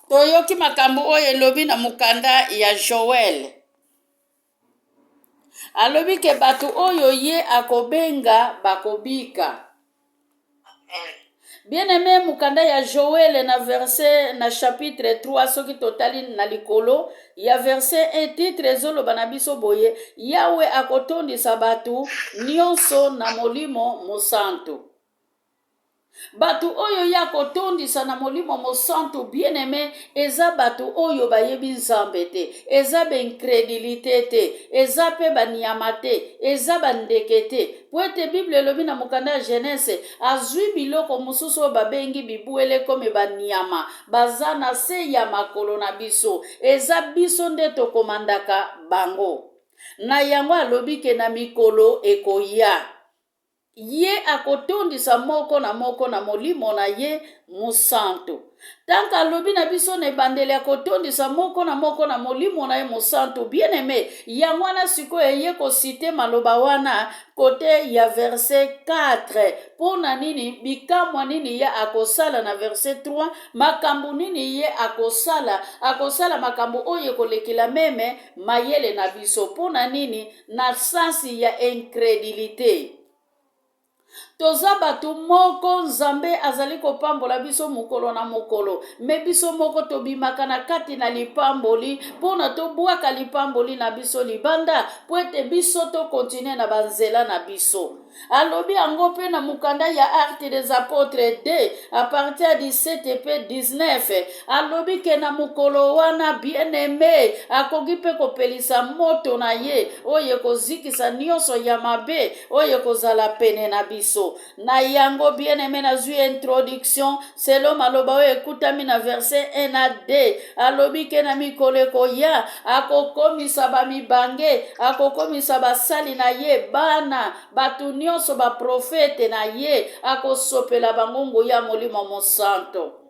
Toyoki makambo oyo elobi na mokanda ya Joel. Alobi ke bato oyo ye akobenga bakobika. Bien aime, mokanda ya Joel na verset na chapitre 3, soki totali na likolo ya verset 1, titre ezoloba na biso boye: Yawe akotondisa bato nyonso na Molimo Mosantu. Bato oyo ye akotondisa na Molimo Mosantu, bien aime, eza bato oyo bayebi Nzambe te, eza ba incredulite te, eza pe ba nyama te, eza ba ndeke te. Po ete Bible elobi na mokanda ya Genese, azwi biloko mosusu oyo babengi bibwele comme ba nyama, baza na se ya makolo na biso. Eza biso nde tokomandaka bango. Na yango alobi ke na mikolo ekoya, Ye akotondisa moko na moko na Molimo na Ye Mosantu. Tango alobi na biso na ebandeli akotondisa moko na moko na Molimo na Ye Mosantu, bien aime, yango wana sikoyo eye ko citer maloba wana kote ya verset 4. Mpo na nini? Bikamwa nini ye akosala na verset 3? Makambo nini ye akosala? Akosala makambo oyo ekolekela meme mayele na biso. Mpo na nini? Na sens ya incredulite. Toza bato moko Nzambe azali kopambola biso mokolo na mokolo, me biso moko tobimaka na kati na lipamboli mpo na tobwaka lipamboli na biso libanda mpo ete biso tokontinue na banzela na biso. Alobi yango mpe na mokanda ya Actes des Apotres 2 à partir ya 17 mpe 19. Alobi ke na mokolo wana bien-aime akoki mpe kopelisa moto na ye oyo ekozikisa nyonso ya mabe oyo ekozala pene na biso. Na yango bien-aime, nazwi introduction selo maloba oyo ekutami na verset 1 na 2. Alobi ke na mikolo ekoya akokomisa bamibange, akokomisa basali na ye bana, bato nyonso baprofete na ye, akosopela bango nguya Molimo Mosanto.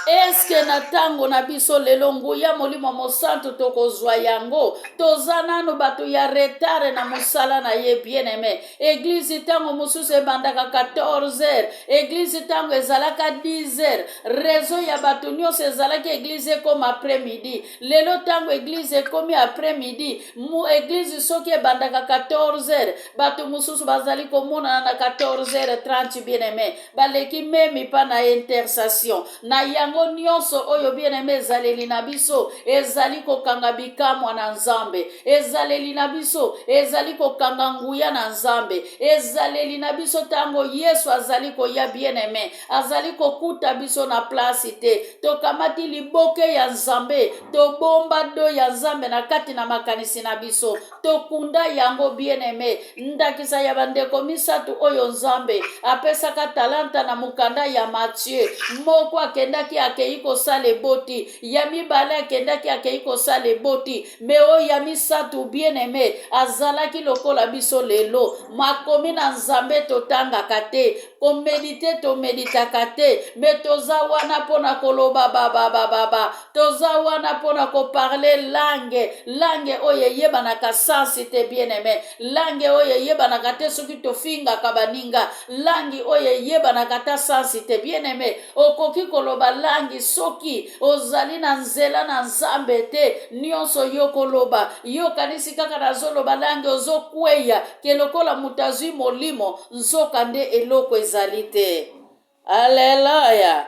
Eske na ntango na biso lelo nguya Molimo Mosantu tokozwa yango? Toza nanu bato ya retard na mosala na ye, bien aime. Eglise ntango mosusu ebandaka 14 heures, eglise ntango ezalaka 10 heures, reseau ya bato nyonso ezalaki eglise ekoma après midi. Lelo ntango eglise ekomi après midi, mu eglise soki ebandaka 14 heures, bato mosusu bazali komonana na 14 heures 30, bien aime, baleki meme pa na intercession. Na yango nyonso oyo, bien aime, ezaleli na biso ezali kokanga bikamwa na Nzambe, ezaleli na biso ezali kokanga nguya na Nzambe, ezaleli na biso ntango Yesu azali koya, bien aime, azali kokuta biso na place te. Tokamati liboke ya Nzambe, tobomba do ya Nzambe na kati na makanisi na biso, tokunda yango, bien aime. Ndakisa ya bandeko misato oyo Nzambe apesaka talanta na mokanda ya Matthieu: moko akendaki akei kosala eboti, ya mibale akendaki akei kosala eboti, me oyo ya misato, bien aime, azalaki lokola biso lelo. Makomi na Nzambe totangaka te, komedite tomeditaka te, me toza wana mpo na koloba bababababa, toza wana mpo na koparle langue, langue oyo eyebanaka sansi te, bien aime, langue oyo eyebanaka te soki tofingaka baninga, langue oyo eyebanaka ta sansi te. Bien aime, okoki koloba langi soki ozali na nzela na Nzambe te, nyonso yo koloba, yo okanisi kaka nazoloba langi, ozokweya ke lokola moto azwi molimo, nzoka nde eloko ezali te. Aleluya!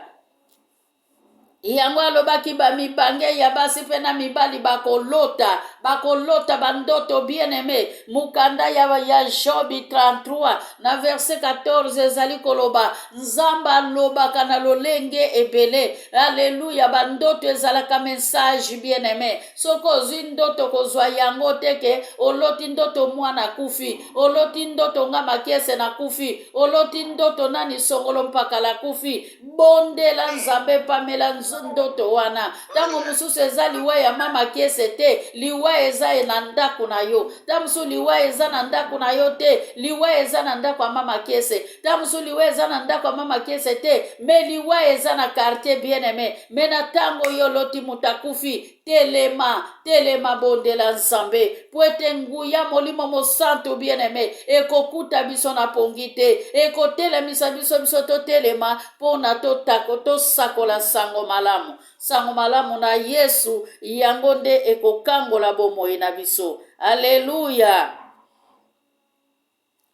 Yango alobaki bamibange ya basi mpe na mibali bakolota, bakolota bandoto, bien aime. Mokanda ya Jobi 33 na verset 14 ezali koloba Nzambe alobaka na lolenge ebele. Aleluya! Bandoto ezalaka message, bien aime. Soki ozwi ndoto, kozwa yango te ke oloti ndoto mwana akufi, oloti ndoto nga makiese nakufi, oloti ndoto nani songolo mpakala akufi. Bondela Nzambe, pamela ndoto wana. Ntango mosusu eza liwa ya mama kiese te, liwa eza ye na ndako na yo. Ntango mosusu liwa eza na ndako na yo te, liwa eza na ndako ya mama kiese. Ntango mosusu liwa eza na ndako ya mama kiese te, me liwa eza na quartier, bien aime. Me na ntango yo oloti moto akufi, telema, telema, bondela Nzambe, mpo ete nguya Molimo Mosantu, bien aime, ekokuta biso na pongi te, ekotelemisa biso, biso totelema mpo na tosakola sango malamu. Sango malamu na Yesu yango nde ekokangola bomoi na biso. Aleluya!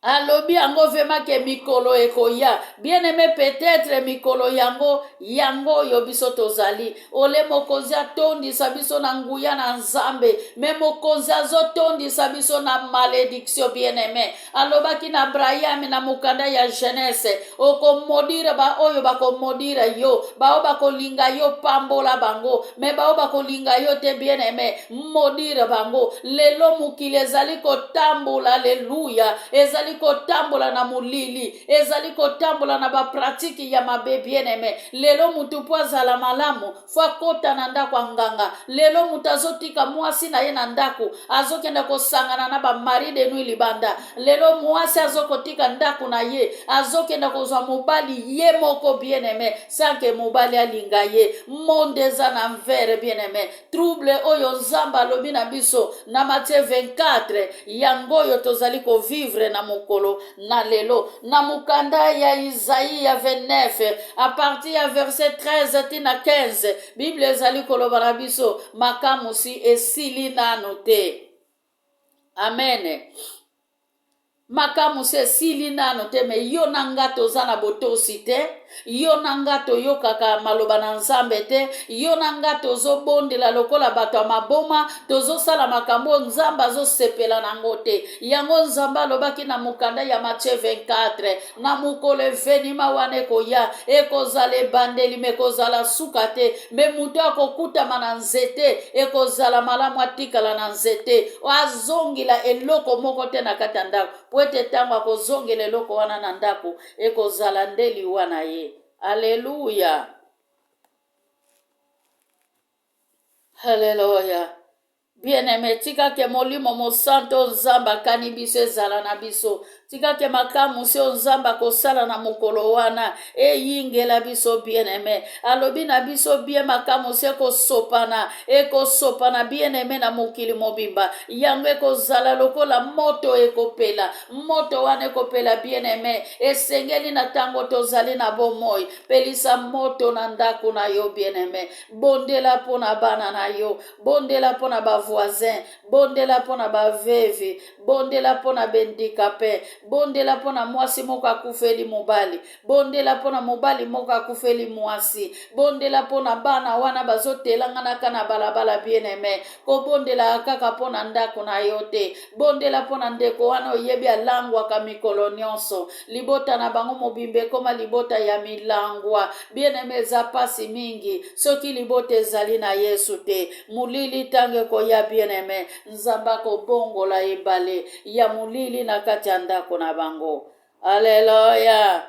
Alobi yango vraiment ke mikolo ekoya. Bien aime, peut-être mikolo yango yango oyo biso tozali. Ole mokonzi atondisa biso na nguya na Nzambe, me mokonzi azotondisa biso na malediction. Bien aime, alobaki na Abraham na mokanda ya Genese, okomodire baoyo bakomodire yo, baoyo bakolinga yo pambola bango, me baoyo bakolinga yo te, bien aime, modire bango. Lelo mokili ezali kotambola, aleluya, ezali kotambola na molili, ezali kotambola na bapratiki ya mabe. Bien aime, lelo motu mpo azala malamu fo akota na ndako ya nganga. Lelo moto azotika mwasi na ye na ndako, azokende kosangana na bamari de nuit libanda. Lelo mwasi azokotika ndako na ye, azokende kozwa mobali ye moko, bien aime, sanke mobali alinga ye. Monde eza na mvere, bien aime. Trouble oyo Nzambe alobi na biso na Matthieu 24, yango oyo tozali kovivre na mokolo na lelo. Na mokanda ya Isaïe 29, a partir ya verset 13 ti na 15, Bible ezali koloba na biso makamusi esili nanu te. Amen. Makamusi esili nano te, me yo na nga toza na botosi te, yo na nga toyokaka maloba na Nzambe te, yo na nga tozobondela lokola bato ya maboma, tozosala makambo oyo Nzambe azosepela nango te. Yango Nzambe alobaki na mokanda ya Matthieu 24, na mokolo evenima wana ekoya, ekozala ebandeli me ekozala suka te. Me moto akokutama na nzete, ekozala malamu atikala na nzete, azongela eloko moko te na kati ya ndako, po ete ntango akozongela eloko wana na ndako, ekozala nde liwa na ye. Aleluya, haleluya. Bien-aime, tika ke Molimo Mosanto oyo Nzambe akani biso ezala na biso. Tika ke makamwisi oyo Nzambe akosala na mokolo wana eyingela biso. Bien-aime, alobi na biso bien, makamwisi ekosopana, ekosopana, bien-aime, na mokili mobimba. Yango ekozala lokola moto ekopela, moto wana ekopela. Bien-aime, esengeli na ntango tozali na bomoi, pelisa moto na ndako na yo. Bien-aime, bondela mpo na bana na yo, bondela mpo na bavoisin, bondela mpo na bavevi, bondela mpo na bendikape, bondela mpo na mwasi moko akufeli mobali, bondela mpo na mobali moko akufeli mwasi, bondela mpo na bana wana bazotelanganaka na balabala. Bien-aime, kobondelaka kaka mpo na ndako na yo te, bondela mpo na ndeko wana oyebi alangwaka mikolo nyonso, libota na bango mobimba ekoma libota ya milangwa. Bien-aime, eza pasi mingi soki libota ezali na Yesu te. Molili ntango ekoya, bien-aime, Nzambe akobongola ebale ya molili na kati ya ndako na bango. Aleluya.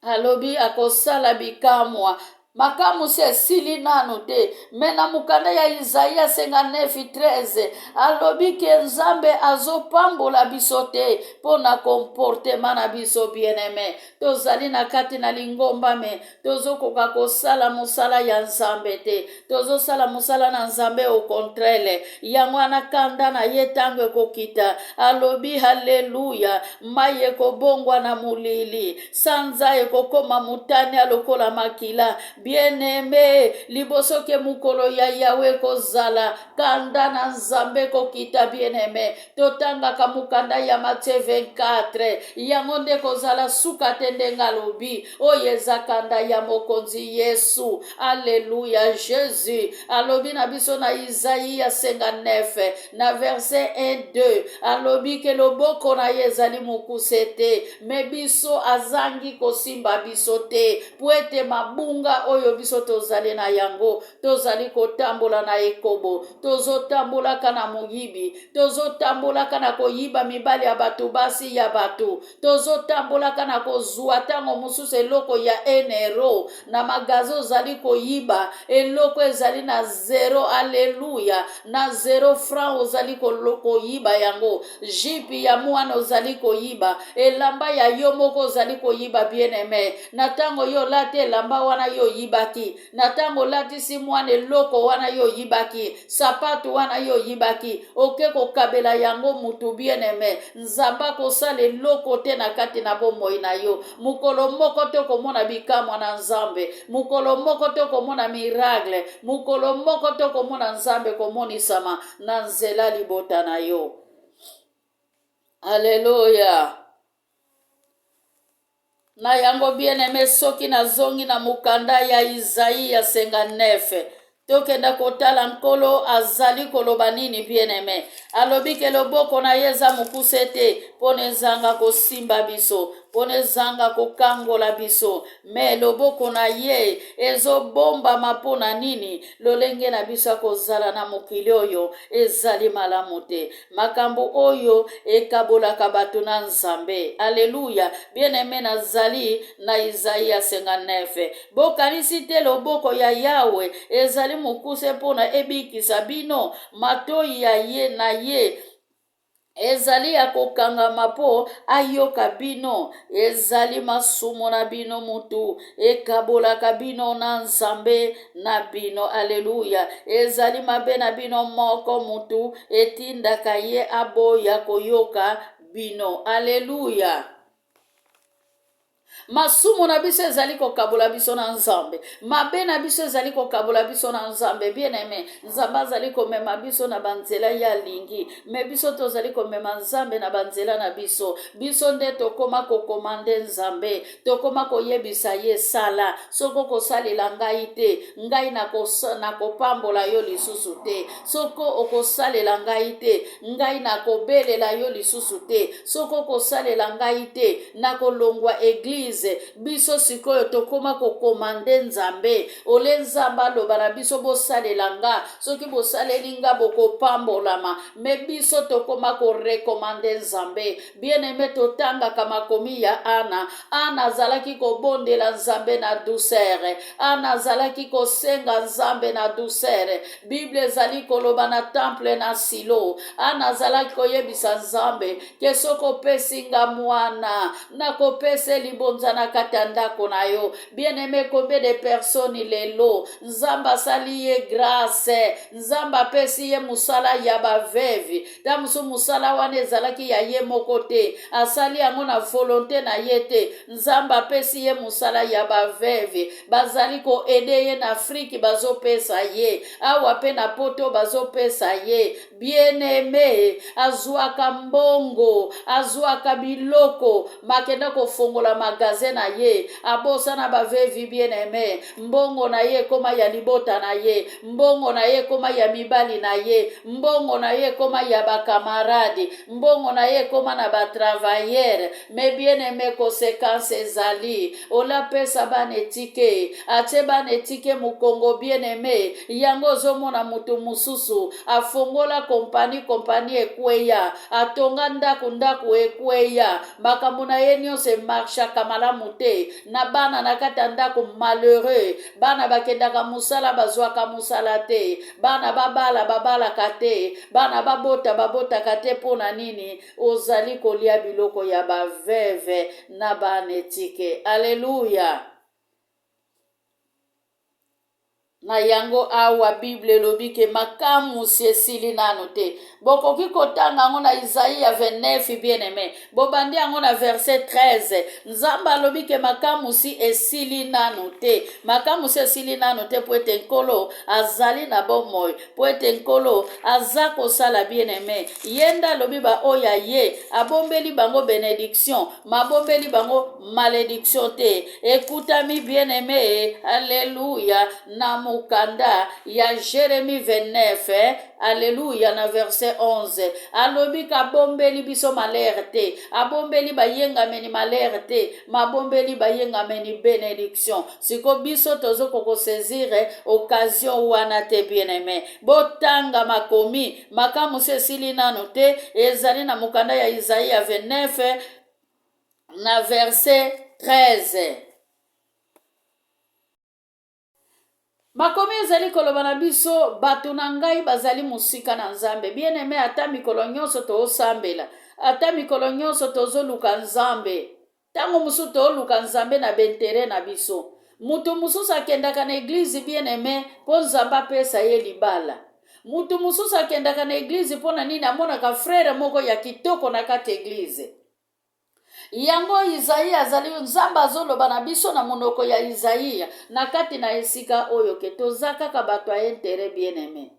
Alobi akosala bikamwa, makamwisi esili nanu te. Me na mokanda ya Isaia 59:13, alobi ke Nzambe azopambola biso te mpo na comportement na biso. Bien-aime, tozali na kati na lingomba, me tozokoka kosala mosala ya Nzambe te, tozosala mosala na Nzambe au contraire. Yango wana kanda na ye ntango ekokita, alobi haleluya, mai ekobongwa na molili, sanza ekokoma motane lokola makila. Bien-aime, liboso ke mokolo ya Yawe ekozala, kanda na Nzambe ekokita. Bien-aime, totangaka mokanda ya Matthieu 24, yango nde kozala suka te. Ndenge alobi oyo eza kanda ya mokonzi Yesu. Alleluya. Jésus alobi na biso na Isaïe 59 na verset 1 2, alobi ke loboko na ye ezali mokuse te, me biso azangi kosimba biso te, po ete mabunga oyo biso tozali na yango, tozali kotambola na ekobo, tozotambolaka na moyibi, tozotambolaka na koyiba mibali ya bato, basi ya bato, tozotambolaka na kozwa ntango mosusu eloko ya 1 euro na magasin, ozali koyiba eloko ezali na zero, aleluya, na 0 franc, ozali koyiba yango, jupe ya mwana ozali koyiba, elamba ya yo moko ozali koyiba. Bien aime, na ntango yo olati elamba wana, yo oyiba. oyibaki, na ntango olatisi mwana eloko wana yo oyibaki, sapatu wana yo oyibaki, oke kokabela yango mutu, bien-aime, Nzambe akosala eloko te na kati na bomoi na yo. Mokolo moko te okomona bikamwa na Nzambe, mokolo moko te okomona miracle, mokolo moko te okomona Nzambe komonisama na nzela libota na yo. Aleluya! Na yango, bien-aime, soki nazongi na mokanda ya Izaia 59, tokenda kotala Nkolo azali koloba nini. Bien-aime, alobi ke loboko na ye eza mokuse te mpo na ezanga kosimba biso, mpo na ezanga kokangola biso, me loboko na ye ezobombama mpo na nini? Lolenge na biso ya kozala na mokili oyo ezali malamu te. Makambo oyo ekabolaka bato na Nzambe. Aleluya! Bien-aime, nazali na Izaia 59. Bokanisi te loboko ya Yawe ezali mokuse mpo na ebikisa bino? Matoi ya ye na ye ezali ya kokangama mpo ayoka bino. Ezali masumu na bino mutu ekabolaka bino na Nzambe na bino. Aleluya! Ezali mabe na bino moko mutu etindaka ye aboya koyoka bino. Aleluya! Masumu na biso ezali kokabola biso na Nzambe. Mabe na biso ezali kokabola biso na Nzambe. Bien-aime, Nzambe azali komema biso na banzela ye alingi, me biso tozali komema Nzambe na banzela na biso. Biso nde tokoma kokomande Nzambe, tokoma koyebisa ye: sala, soki okosalela ngai te, ngai nakopambola yo lisusu te. Soki okosalela ngai te, ngai nakobelela yo lisusu te. Soki okosalela ngai te, nakolongwa eglize. Biso sikoyo tokoma kokomande Nzambe. Ole Nzambe aloba na biso: bosalela nga, soki bosaleli nga bokopambolama, me biso tokoma korekomande Nzambe. Bien-aime, totangaka makomi ya Ana. Ana azalaki kobondela Nzambe na douceur. Ana azalaki kosenga Nzambe na douceur. Bible ezali koloba na temple na Silo, Ana azalaki koyebisa Nzambe ke soki opesi nga mwana, nakopesa libonza na kati ya ndako na yo. Bien-aime, combien de personnes lelo Nzambe asali ye grâce, Nzambe apesi ye mosala ya baveuve? Ta mosusu mosala wana ezalaki ya ye moko te, asali yango na volonté na ye te. Nzambe apesi ye mosala ya baveuve, bazali koaider ye na Afrike, bazopesa ye awa mpe na Poto bazopesa ye. Bien-aime, azwaka mbongo, azwaka biloko, makenda kofongola magasin na ye, abosana baveuve. Bien-aime, mbongo na ye ekoma ya libota na ye, mbongo na ye ekoma ya mibali na ye, mbongo na ye ekoma ya bacamarade, mbongo na ye ekoma na batravailleur. Me bien-aime, conséquence ezali olapesa bana etike, atie bana etike mokongo. Bien-aime, yango ozomona motu mosusu afongola kompani, kompani ekweya, atonga ndako, ndako ekweya, makambo na ye nyonso emarchaka malamu te, na bana na kati ya ndako malheureux, bana bakendaka mosala, bazwaka mosala te, bana babala, babalaka te, bana babota, babotaka te. Mpo na nini? Ozali kolia biloko ya baveuve na bana etike. Aleluya! Na yango awa Bible elobi ke makamusi esili nanu te. Bokoki kotanga yango na Isaia 29. Bien aime, bobandi yango na verset 13. Nzambe alobi ke makamusi esili nanu te, makamusi esili nanu te, po ete Nkolo azali na bomoi, po ete Nkolo aza kosala. Bien aime, ye nde alobi baoyo ya ye abombeli bango bénédiction, mabombeli bango malédiction te. Ekutami, bien aime, alleluya, na mokanda ya Jérémie 29, alleluya, na verset 11. Alobi kabombeli biso malheur te, abombeli bayengameni malheur te, mabombeli bayengameni bénédiction. Siko biso tozokoka kosaisir occasion wana te. Bien aime, botanga makomi, makambo so esili nanu te, ezali na mokanda ya Isaia 29 na verset 13. Makomi ezali koloba na biso: bato na ngai bazali mosika na Nzambe. Bien aime, ata mikolo nyonso toosambela, ata mikolo nyonso tozoluka Nzambe, ntango mosusu tooluka Nzambe na baintérêt na biso. Moto mosusu akendaka na eglize bien aime mpo Nzambe apesa ye libala. Moto mosusu akendaka na eglize mpo na nini? Amonaka frere moko ya kitoko na kati eglize. Yango Izaia azali, Nzambe azoloba na biso na monoko ya Izaia na kati na esika oyo ke toza kaka bato ya intere bien aime.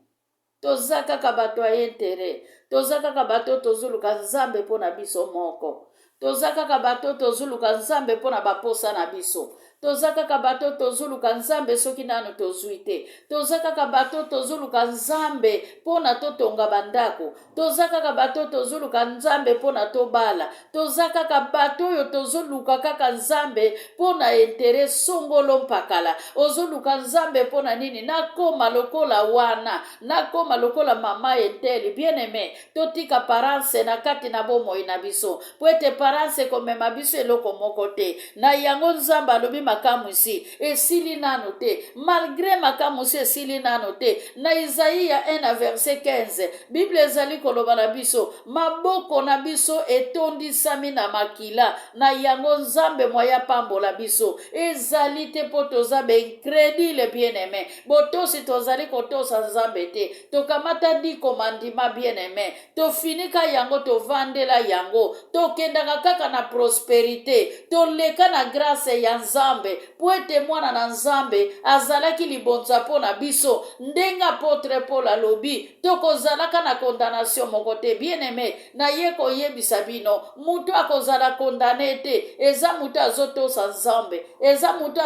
Toza kaka bato ya intere. Toza kaka bato tozoluka Nzambe mpo na biso moko. Toza kaka bato tozoluka Nzambe mpo na baposa na biso. Toza kaka bato tozoluka Nzambe soki nanu tozwi te. Toza kaka bato tozoluka Nzambe mpo na totonga bandako. Toza kaka bato tozoluka Nzambe mpo na tobala. Toza kaka bato oyo tozoluka kaka Nzambe mpo na intere songolo mpakala. Ozoluka Nzambe mpo na nini? Nakoma lokola wana, nakoma lokola mama eteli. Bien aime, totika parance na kati na bomoi na biso, mpo ete parance ekomema biso eloko moko te. Na yango Nzambe alobi makamwisi esili nanu te, malgre makamwisi esili nanu te. Na Isaia 1 na verset 15, Biblia ezali koloba na biso, maboko na biso etondisami na makila, na yango Nzambe moye apambola biso ezali te mpo toza baincredile. Bien aime, botosi tozali kotosa Nzambe te. Tokamata di komandima, bien aime, tofinika yango, tovandela yango, tokendaka kaka na prosperite, toleka na grâce ya Nzambe, mpo ete mwana na Nzambe azalaki libonza mpo na biso. Ndenge apotre Paul alobi, tokozalaka na condamnation moko te. Bien aime, naye koyebisa bino, moto akozala condamne te eza moto azotosa Nzambe, eza moto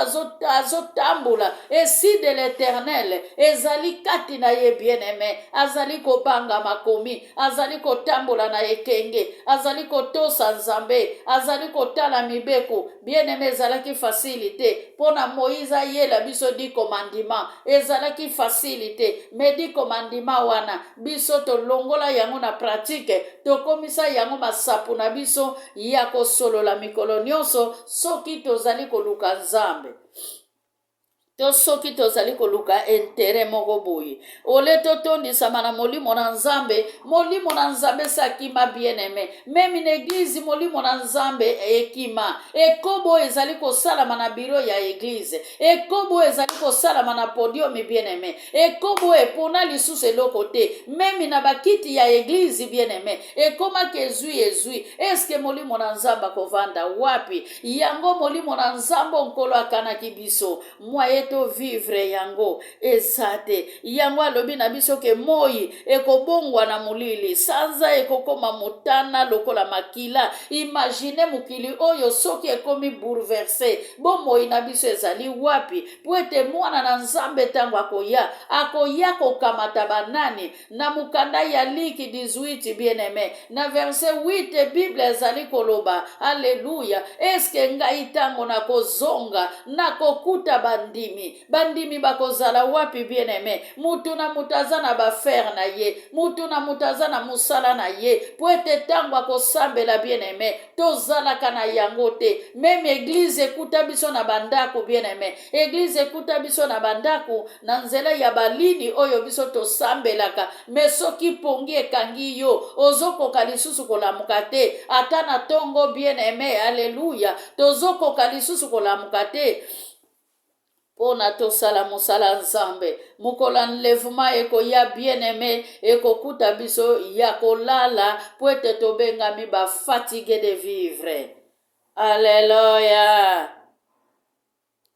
azotambola esi de l'Eternel ezali kati na ye. Bien aime, azali kobanga makomi, azali kotambola na ekenge, azali kotosa Nzambe, azali kotala mibeko. Bien aime, ezalaki facile te mpo na Moïse ayela biso di commandement, ezalaki facile te. Me di commandement wana, biso tolongola yango na pratique, tokomisa yango masapo na biso ya kosolola mikolo nyonso soki tozali koluka Nzambe to soki tozali koluka intere moko boye. Ole totondisama na molimo na Nzambe. Molimo na Nzambe esakima, bien aime, meme na eglize molimo na Nzambe ekima. Ekobo ezali kosalama na biro ya eglize, ekobo ezali kosalama na podium, bien aime, ekobo epona lisusu eloko te, meme na bakiti ya eglize, bien aime, ekomaki ezwi ezwi. Eske molimo na Nzambe akovanda wapi? Yango molimo na Nzambe Nkolo akanaki biso mwaye to vivre yango eza te. Yango alobi na biso ke moi ekobongwa na molili, sanza ekokoma motana lokola makila. Imagine mokili oyo soki ekomi bouleverse, bomoi na biso ezali wapi? Mpo ete mwana na Nzambe ntango akoya, akoya kokamata banani? Na mokanda ya Liki 18, bien aime, na verset 8, Bible ezali koloba, aleluya, eske ngai ntango nakozonga nakokuta bandimi? Bandimi bakozala wapi? Bien aime, mutu na mutu aza na bafere na ye, mutu na mutu aza na mosala na ye, mpo ete ntango akosambela, bien aime, tozalaka na yango te. Meme eglize ekuta biso na bandako, bien aime, eglize ekuta biso na bandako na nzela ya balini oyo biso tosambelaka. Me soki pongi ekangi yo, ozokoka lisusu kolamuka te ata na tongo, bien aime, aleluya, tozokoka lisusu kolamuka te mpo na tosala mosala Nzambe. Mokolo ya enlèvement ekoya, bien aime, ekokuta biso ya kolala, mpo ete tobengami bafatigue de vivre. Aleluya.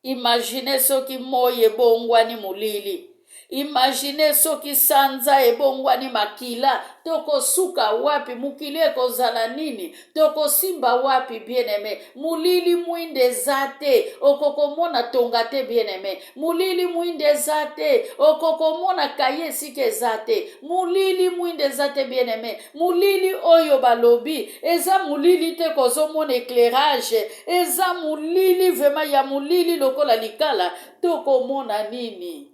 Imagine soki moi ebongwani molili, imagine soki sanza ebongwani makila, tokosuka wapi? Mokili ekozala nini? Tokosimba wapi? Bien aime, molili, mwinda eza te, okokomona tonga te. Bien aime, molili, mwinda eza te, okokomona kaye esika eza te. Molili, mwinda eza te. Bien aime, molili oyo balobi eza molili te kozomona éclairage, eza molili vraiment ya molili lokola likala. Tokomona nini?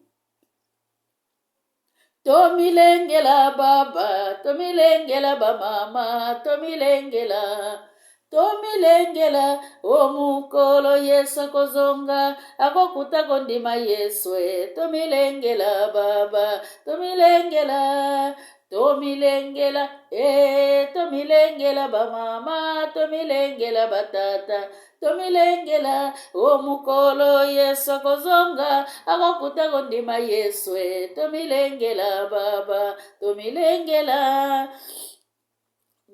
Tomilengela baba, tomilengela bamama, tomilengela, tomilengela o mokolo Yesu akozonga, akokuta kondima Yesu e. Tomilengela baba, tomilengela, tomilengela e, tomilengela bamama, tomilengela batata. Tomilengela o mokolo Yesu akozonga, akokuta kondima Yesu e. Tomilengela baba, tomilengela.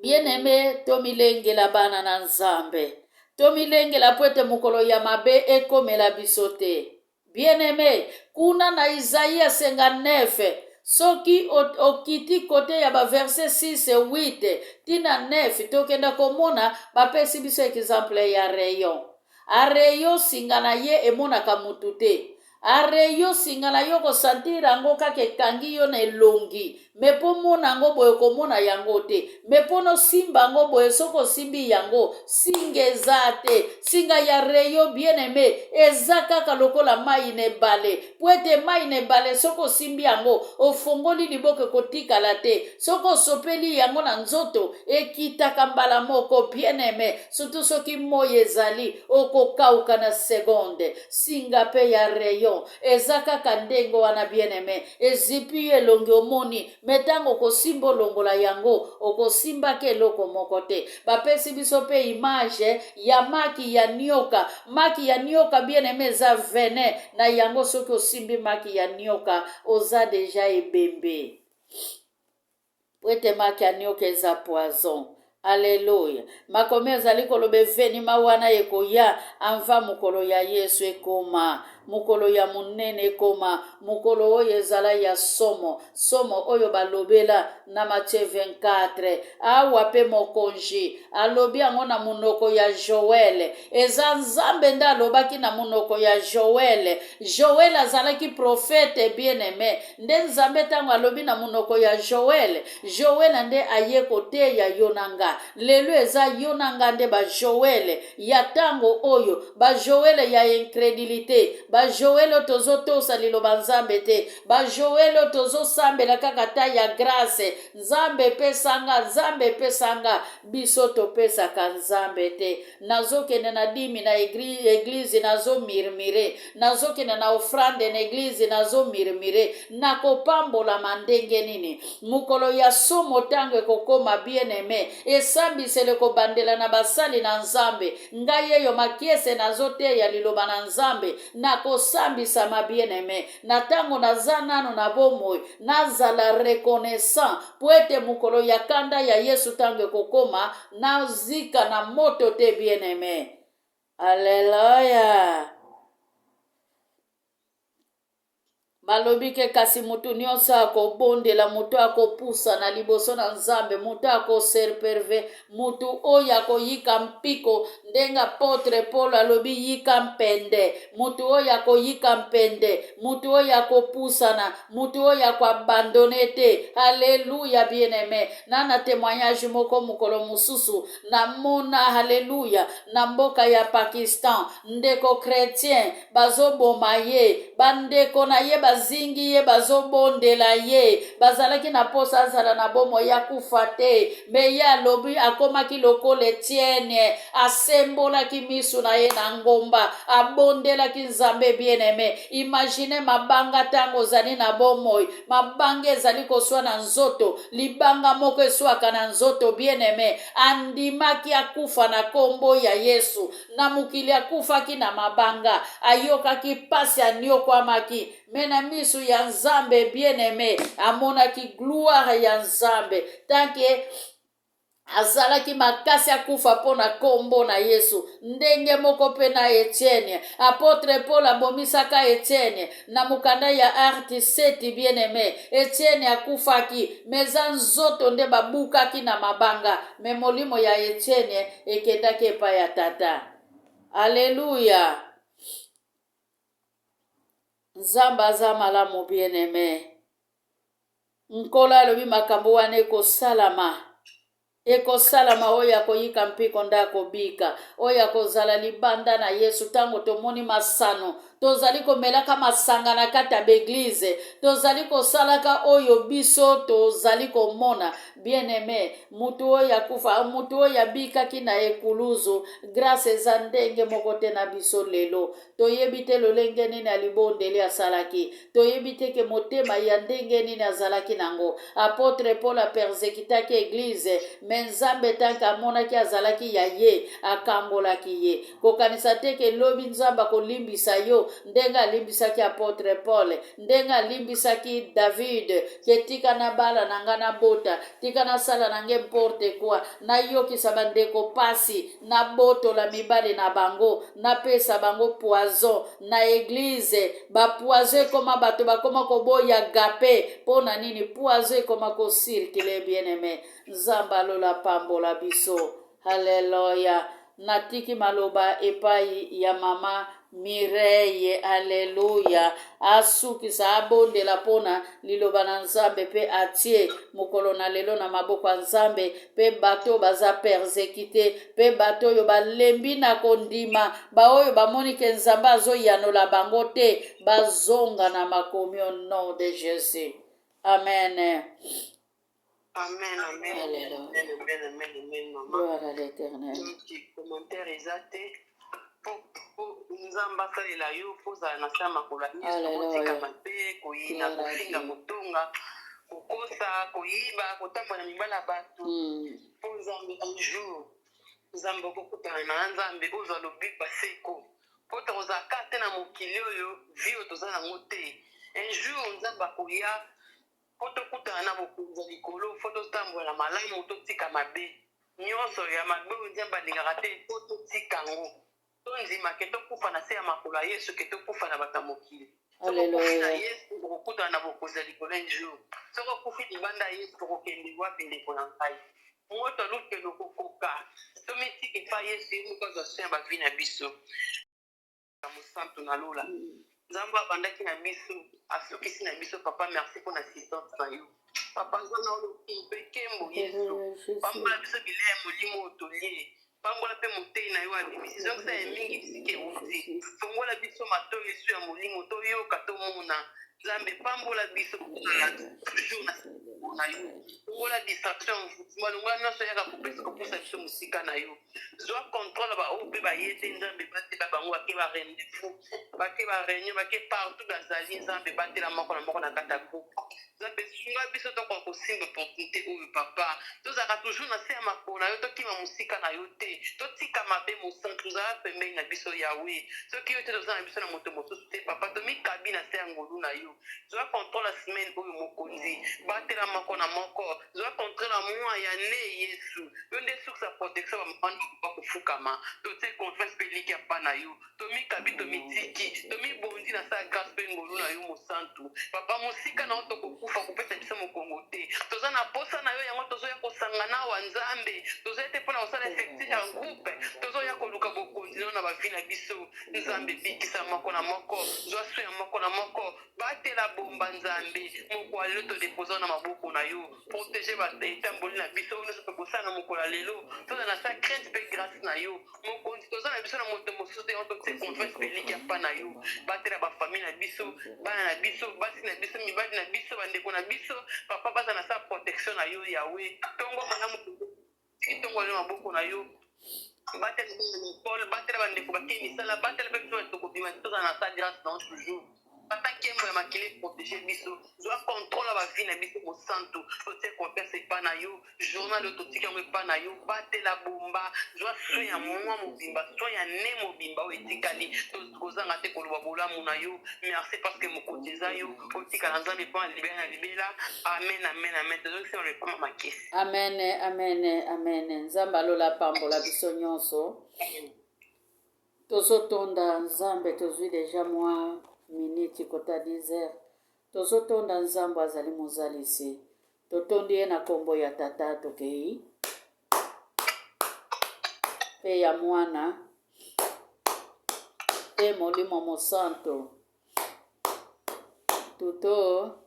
Bien-aime, tomilengela bana na Nzambe. Tomilengela mpo ete mokolo ya mabe ekomela biso te. Bien-aime, kuna na Isaïe 59, soki okiti kote ya ba verset 6 8 tina 9, tokenda komona bapesi biso exemple ya rayon. A rayon singa na ye emonaka mutu te. A rayon singa na yo kosentir yango kaka ekangi yo na elongi, me mpo mona yango boye okomona yango te, me mpo nosimba yango boye soki osimbi yango singa eza te. Singa ya rayon, bien aime, eza kaka lokola mai na ebale, mpo ete mai na ebale soki osimbi yango ofongoli liboko ekotikala te, soki osopeli yango na nzoto ekitaka mbala moko. Bien aime, surtout soki moi ezali okokauka na seconde. Singa pe ya rayon eza kaka ndenge wana, bien aime, ezipi yo elongi omoni, me ntango okosimba olongola yango okosimbaka eloko moko te. Bapesi biso pe image ya maki ya nioka. Maki ya nioka, bien aime, eza venin na yango. Soki osimbi maki ya nioka oza deja ebembe, po ete maki ya nioka eza poison. Aleluya. Makomi ezali koloba evenima wana ekoya anva mokolo ya Yesu ekoma, mokolo ya monene ekoma, mokolo oyo ezala ya somo, somo oyo balobela na Matthieu 24. Awa pe mokonzi alobi yango na monoko ya Joel. Eza Nzambe nde alobaki na monoko ya Joel. Joel azalaki prophète, bien aimé. Nde Nzambe ntango alobi na monoko ya Joel, Joel nde aye koteya yo na nga. Lelo eza yo na nga nde ba Joel ya ntango oyo, ba Joel ya incrédulité, ba Joel oyo tozotosa liloba Nzambe te, ba Joel oyo tozosambela kaka ta ya grâce, Nzambe epesanga, Nzambe epesanga, biso topesaka Nzambe te. Nazokende na dimi na eglise nazomirmire, nazokende na ofrande na eglise nazomirmire, nakopambolama ndenge nini? Mokolo ya somo ntango ekokoma, bien aime, esambiselo ekobandela na basali na Nzambe. Ngai eyo makiese nazoteya liloba na Nzambe, nakosambisama, bien aime. Na ntango naza nano na bomoi, nazala reconnaissant po ete mokolo ya kanda ya Yesu ntango ekokoma, nazika na moto te, bien aime. Alleluia. Balobi ke kasi moto nyonso akobondela, moto akopusana liboso na Nzambe, moto akoserperve, moto oyo akoyika mpiko, ndenge apotre Paul alobi yika mpende, moto oyo akoyika mpende, moto oyo akopusana, moto oyo akoabandone te. Alleluia, bien aime. Na témoignage moko mokolo mosusu namona, alleluia, na mboka ya Pakistan, ndeko chrétien bazoboma ye, bandeko na ye bazingi ye, bazobondela ye, bazalaki na posa azala na bomoi ya kufa te, me ye alobi akomaki lokola Etienne, asembolaki misu na ye na ngomba, abondelaki Nzambe. Bien aime, imagine mabanga ntango ozali na bomoi, mabanga ezali koswa na nzoto, libanga moko eswaka na nzoto. Bien aime, andimaki akufa na kombo ya Yesu. Na mokili akufaki na mabanga, ayokaki pasi, aniokwamaki, me na misu ya Nzambe, bien aime, amonaki gloire ya Nzambe tanke azalaki makasi akufa mpo na kombo na Yesu. Ndenge moko mpe na Etienne, apotre Paul abomisaka Etienne na mokanda ya Acte 7. Bien aime, Etienne akufaki, me eza nzoto nde babukaki na mabanga, me molimo ya Etienne ekendaki epai ya Tata. Aleluya. Nzambe aza malamu, bien aime. Nkolo alobi makambo wana ekosalama, ekosalama. Oyo akoyika mpiko nde akobika, oyo akozala libanda na Yesu. Ntango tomoni masano, tozali komelaka masanga na kati ya baeglize, tozali kosalaka oyo biso tozali komona, bien aime, mutu oyo akufa, mutu oyo abikaki na ekuluzu, grâce eza ndenge moko te na biso lelo. Toyebi te lolenge nini alibondeli asalaki, toyebi te ke motema ya ndenge nini azalaki nango. Apotre Paul apersekitaki eglize, me Mais Nzambe tanke amonaki azalaki ya ye, akangolaki ye. Kokanisa te ke lobi Nzambe akolimbisa yo ndenge alimbisaki apotre Paul, ndenge alimbisaki David, ke tika nabala na nga nabota, tika nasala na nge n'importe quoi, nayokisa bandeko pasi, nabotola mibali na bango, napesa bango poison na eglise. Ba poison ekoma, bato bakoma koboya gape. Mpo na nini poison ekoma kocirculer? Bien aimé, Nzambe alola pambola biso. Haleluya. Natiki maloba epai ya mama Mireille. Aleluya. Asukisa, abondela mpona liloba na Nzambe mpe atie mokolo na lelo na maboko ya Nzambe, mpe bato oyo baza persécutés, mpe bato oyo balembi na kondima, baoyo bamoni ke Nzambe azoyanola bango te, bazonga na makomi, au nom de Jésus. Amen. Amen, amen. Alléluia. Amen, amen, amen, amen, mama. Gloire à l'Éternel. Donc, commentaire eza te po Nzambe asalela yo, fo ozala na se ya makolo ya Yesu. Alléluia. Kotika mabe, koyina, Gloire à kofinga, Dieu. kotonga, kokosa, koyiba, kotambola na mibala ya bato. Mpo Nzambe, un jour Nzambe okokutana na Nzambe, ozwa lobiko seko, mpo tokozala kaka te na mokili oyo, vie oyo toza nango te. Un jour Nzambe akoya mpo tokutana na bokonzi ya likolo. Fo totambola malamu, totika mabe nyonso ya mabe oyo Nzambe alingaka te, mpo totika yango, tondima ke tokufa na se ya makolo ya Yesu, ke tokufa na bato ya mokili. Soki okufi na Alléluia. Yesu, okokutana na bokonzi ya likolo un jour. Soki okufi libanda ya Yesu, okokende wapi, ndeko na ngai? Moto alukelo kokoka, tomitiki epa Yesu, ye moko azwa soin ya bavie na biso. Ya mosantu na lola, Nzambe abandaki na biso, asukisi na biso. Papa, merci mpona assistance na yo. Papa, aza na oloki mpe nkembo. Yesu, pambola biso bilei ya molimo oyo tolie. Pambola mpe motei na yo abimisi, zongisa ya mingi bisika euti. Fongola biso matoi esu ya molimo, toyoka, tomona. Nzambe, pambola biso kozala toujours na na yo. Longola distraction, malongola nyonso yaka kopesa kopusa biso mosika na yo. Zwa contrôle baoyo mpe baye te. Nzambe, batela bango, bake ba rendez-vous, bake ba réunion, bake partout bazali. Nzambe, batela moko na moko na kati ya groupe. Nzambe, sunga biso tokoka kosimba opportunité oyo. Papa, tozalaka toujours na se ya makolo na yo, tokima mosika na yo te, totika mabe. Mosantu, ozala pembeni na biso. Yawe, soki yo te, toza na biso na moto mosusu te. Papa, tomikabi na se ya ngolu na yo. Zwa contrôle ya semaine oyo, mokonzi. Batela moko na moko. Zwa contrôle ya mwa ya ne. Yesu, yo nde source ya protection. Bamama bakofukama, totie confiance mpe eliki ya pa na yo. Tomikabi, tomitiki, tomibondi na sa grâce mpe ngolu na yo. Mosantu papa, mosika na yo tokokufa, kopesa biso mokongo te. Toza na posa na yo, yango tozoya kosangana awa. Nzambe, tozoya te mpona kosala effectif ya groupe, tozoya koluka bokonzi na yo na bavie na biso. Nzambe, bikisa moko na moko, zwa soin ya moko na moko, batela, bomba. Nzambe, mokolo ya lelo todéposer na maboko na yo. Protège etamboli na biso oyo nyonso tokosala na mokolo ya lelo. Toza na sa crainte mpe grâce na yo, mokonzi. Toza na biso na moto mosusu te, yango totie confiance mpe eliki ya pa na yo. Batela bafamille na biso, bana na biso, basi na biso, mibali na biso, bandeko na biso. Papa, baza na sa protection na yo. Yawe, ntongo malamu, ntongo lelo maboko na yo. Batela bana na ekole, batela bandeko bakei misala, batela mpe biso bato tokobima. Tozala na sa grâce na yo toujours. Papa, nkembo ya makili protège biso. Zwa contrôle ya bavie na biso. Mosantu, totie confiance epa na yo. Journal oyo totika yango epa na yo. Batela, bomba, zwa soin ya mwa mobimba, soin ya ne mobimba oyo etikali. Kozanga te koloba bolamu na yo. Merci, parce que mokonzi eza yo. Otikala Nzambe mpo na libela na libela. Amen, amen, amen. Tozongisi na lepama makesi. Amen, amen, amen. Nzambe alola apambola biso nyonso. Tozotonda Nzambe. Tozwi deja mwa miniti kota 10 heures. Tozotonda Nzambe, azali mozalisi. Totondi ye na nkombo ya Tata, tokei mpe ya Mwana mpe Molimo Mosanto. Tuto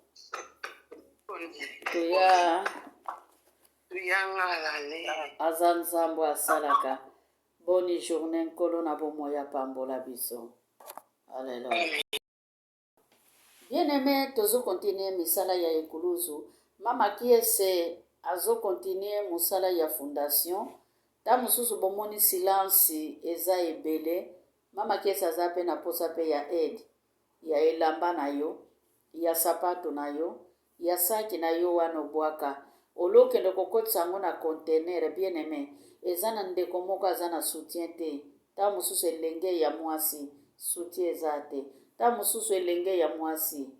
toya. Tuyangalale. Aza Nzambe asalaka. Bonne journée. Nkolo na bomoi apambola biso. Alleluya. Bien aimé, tozocontinuer misala ya ekuluzu. Mama Kiese azocontinuer mosala ya fondation. Ta mosusu bomoni silence eza ebele. Mama Kiese aza mpe na posa mpe ya aide ya elamba na yo, ya sapato na yo, ya saki na yo wana obwaka. Olie okende kokotisa yango na container, bien aime, eza na ndeko moko aza na soutien te. Ntango mosusu elenge ya mwasi, soutien eza te. Ntango mosusu elenge ya mwasi,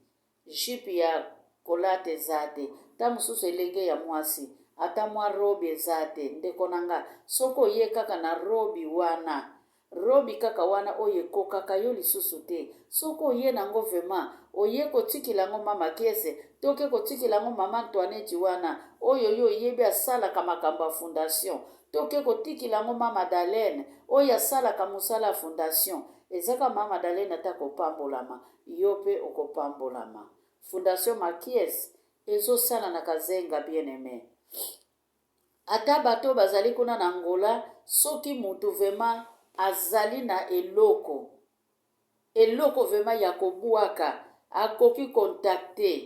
jupe ya kolata eza te. Ntango mosusu elenge ya mwasi, ata mwa robe eza te. Ndeko na nga, soki oye kaka na robe wana, robe kaka wana oyo ekokaka yo lisusu te, soki oye nango vraiment, oye kotikela yango mama Kiese, to ke kotikela yango mama Antoinette wana oyo yo oyebi asalaka makambo ya fondation, to ke kotikela yango mama Madeleine oyo asalaka mosala ya fondation, ezaka mama Madeleine ata kopambolama, yo pe okopambolama. Fondation Makiese ezosala na Kazenga, bien aime. Ata bato bazali kuna na Angola, soki mutu vraiment azali na eloko, eloko vraiment ya kobwaka, akoki contacter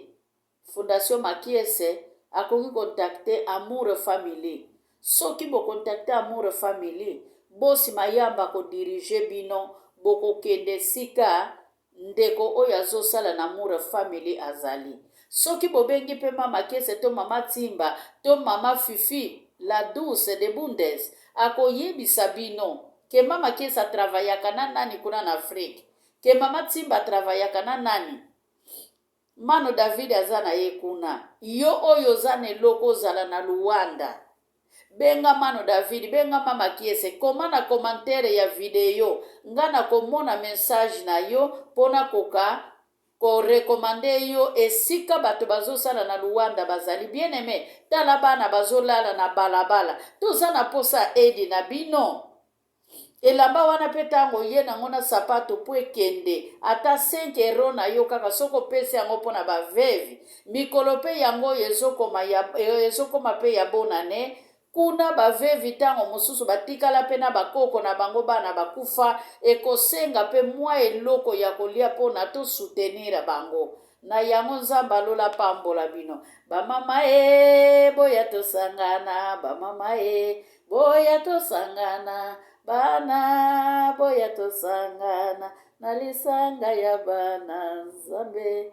Fondation Makiese, akoki contacter Amour Family. Soki bo contacter Amour Family, Bosi Mayamba ko diriger bino, bokokende esika ndeko oyo azosala na Amour Family azali. Soki bobengi pe mama Kiese to mama Timba to mama Fifi la douce de Bundes, akoyebisa bino ke mama Kiese atravayaka na nani kuna na Afrique, ke mama Timba atravayaka na nani. Mano David aza na ye kuna. Yo oyo oza na eloko ozala na Luanda, benga Mano David, benga mama Kiese, koma na commentaire ya video, nga na komona message na yo mpo nakoka ko recommander yo esika bato bazosala na Luanda bazali. Bien aime, tala bana bazolala na balabala, toza na posa aide na bino. Elamba wana pe tango oye nango na sapato po ekende ata 5 euro na yo kaka soki opesi yango pona ba veuve, mikolo pe yango oyo ezokoma ya ezokoma pe ya bonne annee, kuna ba veuve tango mosusu batikala pe na ba koko na bango bana bakufa, ekosenga pe mwa eloko ya kolia pona to soutenir bango. Na yango Nzambe alola apambola bino ba mama ee, boya tosangana ba mama ee, boya tosangana bana, boya tosangana na lisanga ya bana Nzambe.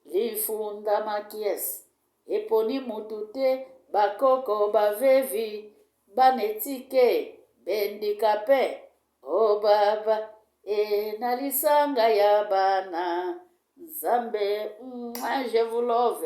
Lifunda makies eponi mutu te, bakoko bavevi bana etike bendika pe o baba e na lisanga ya bana Nzambe. Je vous love.